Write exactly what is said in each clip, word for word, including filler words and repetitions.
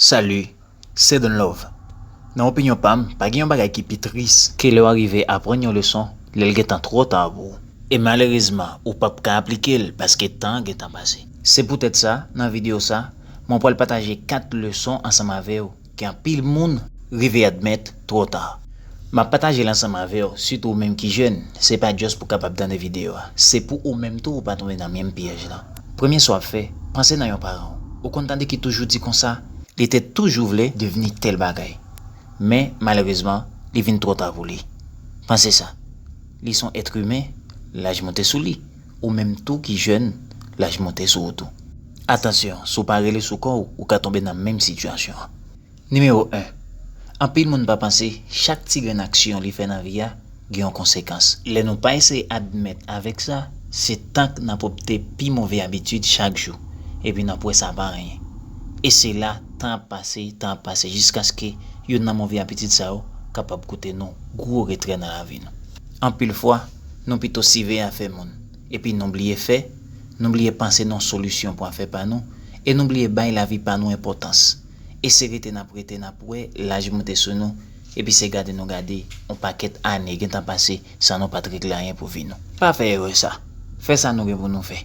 Salut, se Don Love. Nan opinyon pa m, pa gen yon bagay ki pi tris ke lè w arive aprann yon leson, lè l gentan twò ta pou ou. E malerezman, ou p ap ka aplike l paske tan an gentan pase. Se poutèt sa, nan videyo sa, mwen pral pataje kat leson ansanm avè w ke anpil moun rive admèt twò ta. M ap pataje l ansanm avè w, sitou ou menm ki jèn, se pa just pou w kapab tande videyo a, se pou ou menm tou ou pa tonbe nan menm pyèj lan. Premye sa w ap fè, panse nan yon paran w. Ou konn tande ki toujou di konsa, li te toujou vle devni tèl bagay. Men, malerezman, li vin twò ta pou li. Panse sa. Li se yon èt imen, laj monte sou li. Ou menm tou ki jèn, laj monte sou ou tou. Atansyon, si w pa rele sou kò w, ou ka tonbe nan menm sitiyasyon an. Nimewo en. Anpil moun pa panse chak ti grenn aksyon li fè nan vi a gen yon konsekans. Lè nou pa eseye admèt avèk sa, se tank n ap opte pi move abitid chak jou, epi n ap wè sa pa anyen. E se la tan ap pase, tan ap pase, jiskaske youn nan move abitid sa yo kapab koute nou gwo retrè nan lavi nou. Anpil fwa, nou pito siveye afè moun, epi nou bliye fè, nou bliye panse nan solisyon pou afè pa nou, e nou bliye bay lavi pa nou enpòtans. E se rete n ap rete n ap wè laj monte sou nou, epi se gade nou gade yon pakèt ane gentan pase san nou pa t regle anyen pou vi nou. Pa fè erè sa. Fè sa nou gen pou nou fè.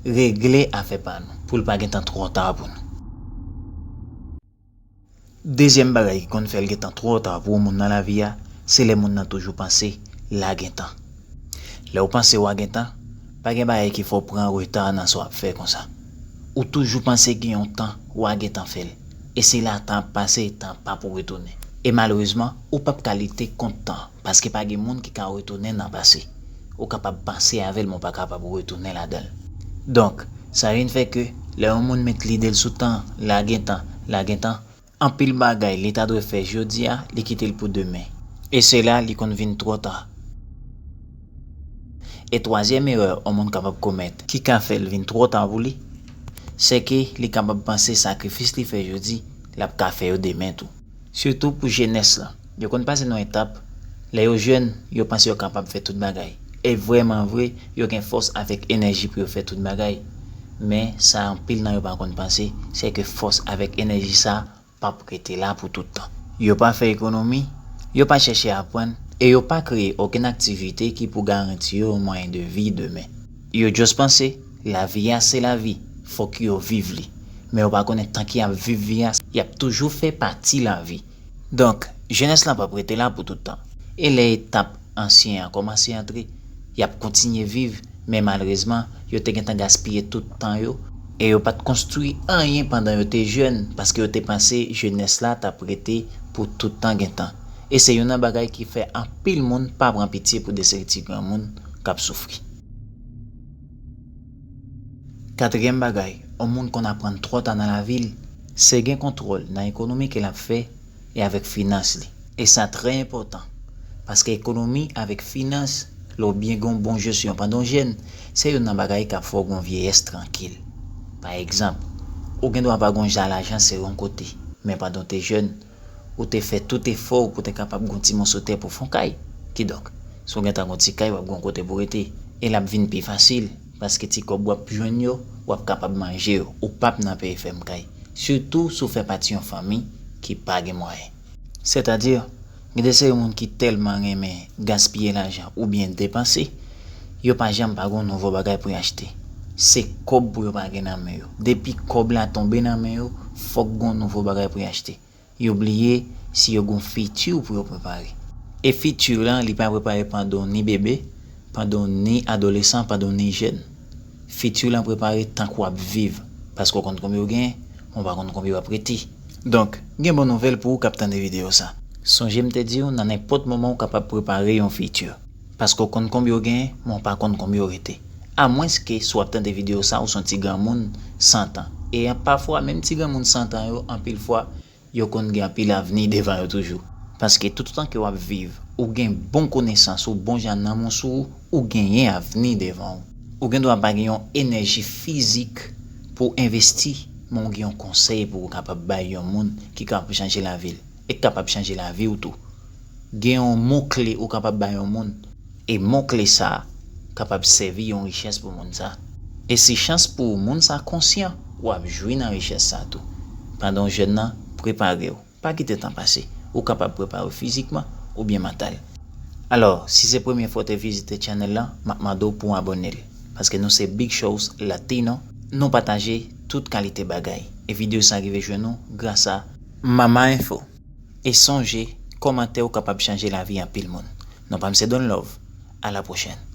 Regle afè pa nou, pou l pa gentan twò ta pou nou. Dezyèm bagay ki konn fè l gentan twò ta pou yon moun nan lavi a, se lè moun nan toujou panse l a gen tan. Lè w panse w a gen tan, pa gen bagay ki fè w pran reta nan sa w ap fè konsa. Ou toujou panse gen yon tan w a gentan fè l. E se la tan ap pase, tan pa pou retounen. E malerezman, ou p ap ka lite kont tan, paske pa gen moun ki ka retounen nan pase. Ou kapab panse avè l, men w pa kapab retounen ladan l. Donk, sa vin fè ke lè yon moun met lide l sou tan, l a gen tan, l a gen tan, anpil bagay li ta dwe fè jodi a, li kite l pou demen. E se la li konn vin twò ta. E twazyèm erè yon moun kapab komèt, ki ka fè l vin twò ta pou li, se ke li kapab panse sakrifis li fè jodi, l ap ka fè yo demen tou. Sitou pou jenès lan. Yo konn pase nan etap, lè yo jèn, yo panse yo kapab fè tout bagay. E vrèman vre, yo gen fòs avèk enèji pou yo fè tout bagay. Men, sa anpil nan yo pa konn panse, se ke fòs avèk enèji sa p ap rete la pou tout tan. Yo pa fè ekonomi, yo pa chèche aprann, e yo pa kreye okenn aktivite ki pou garanti yo yon mwayen de vi demen. Yo just panse, lavi a se lavi, fòk yo viv li. Men yo pa konnen tan ki ap viv vi a, y ap toujou fè pati lavi. Donk, jenès lan p ap rete la pou tout tan. E lè etap ansyen an kòmanse antre, y ap kontinye viv, men malerezman, yo te gentan gaspiye tout tan yo, e yo pa t konstwi anyen pandan yo te jèn, paske yo te panse jenès la t ap rete pou tout tan gen tan. E se youn nan bagay ki fè anpil moun pa pran pitye pou de seri ti granmoun k ap soufri. Katriyèm bagay, yon moun konn aprann twò ta nan lavi l, se gen kontwòl nan ekonomi ke l ap fè e avèk finans li. E sa trè enpòtan, paske ekonomi avèk finans, lè w byen gen yon bon jesyon pandan w jèn, se youn nan bagay k ap fè w gen yon vyeyès trankil. Pa egzanp, ou gen dwa pa gen yon jan lajan sere yon kote, men pandan w te jèn, ou te fè tout efò w pou w te kapab gen yon ti moso tè pou w fè yon kay. Kidonk, si w gentan gen yon ti kay, w ap gen yon kote pou w rete. E l ap vin pi fasil, paske ti kòb w ap jwenn yo, w ap kapab manje yo. Ou p ap nan peye fèm kay. Sitou si w fè pati yon fanmi ki pa gen mwayen. Sètadi, gen de seri moun ki tèlman renmen gaspiye lajan oubyen depanse, yo pa janm pa gen yon nouvo bagay pou y achte. Se kòb pou yo pa gen nan men yo. Depi kòb la tonbe nan men yo, fòk gen yon nouvo bagay pou y achte. Yo bliye si yo gen yon fiti pou yo prepare. E fiti lan, li pa prepare pandan w ni bebe, pandan w ni adolesan, pandan w ni jèn. Fiti lan prepare tank w ap viv, paske w konn konbyen w genyen, men w pa konn konbyen w ap rete. Donk, gen bon nouvèl pou ou k ap tande videyo sa. Sonje m te di w, nan nenpòt moman w kapab prepare yon fiti. Paske w konn konbyen w genyen, men w pa konn konbyen w rete. Amwenske si w ap tande videyo sa, ou se yon ti granmoun san tan. E pafwa, menm ti granmoun san tan yo, anpil fwa, yo konn gen anpil avni devan yo toujou. Paske toutotan ke w ap viv, ou gen bon konesans, ou bon jan nanm ou sou ou, ou genyen avni devan ou. Ou gen dwa pa gen yon enèji fizik pou w envesti, men w gen yon konsèy pou w kapab bay yon moun ki kapab chanje lavi l, e k kapab chanje lavi w tou. Gen yon mo kle ou kapab bay yon moun, e mo kle sa a kapab sèvi yon richès pou moun sa. E se chans pou moun sa konsyan, w ap jwi nan richès sa tou. Pandan w jèn nan, Prepare w. Pa kite tan pase. Ou kapab prepare w fizikman oubyen mantal. Alò, si se premye fwa w te vizite channel lan, m ap mande w pou w abòne l. Paske nou se Big Shows Latino, nou pataje tout kalite bagay. E videyo sa rive jwenn ou gras a Mama Info. E sonje, kòmantè ou kapab chanje lavi anpil moun. Non pa m se Don Love. A la pwochèn.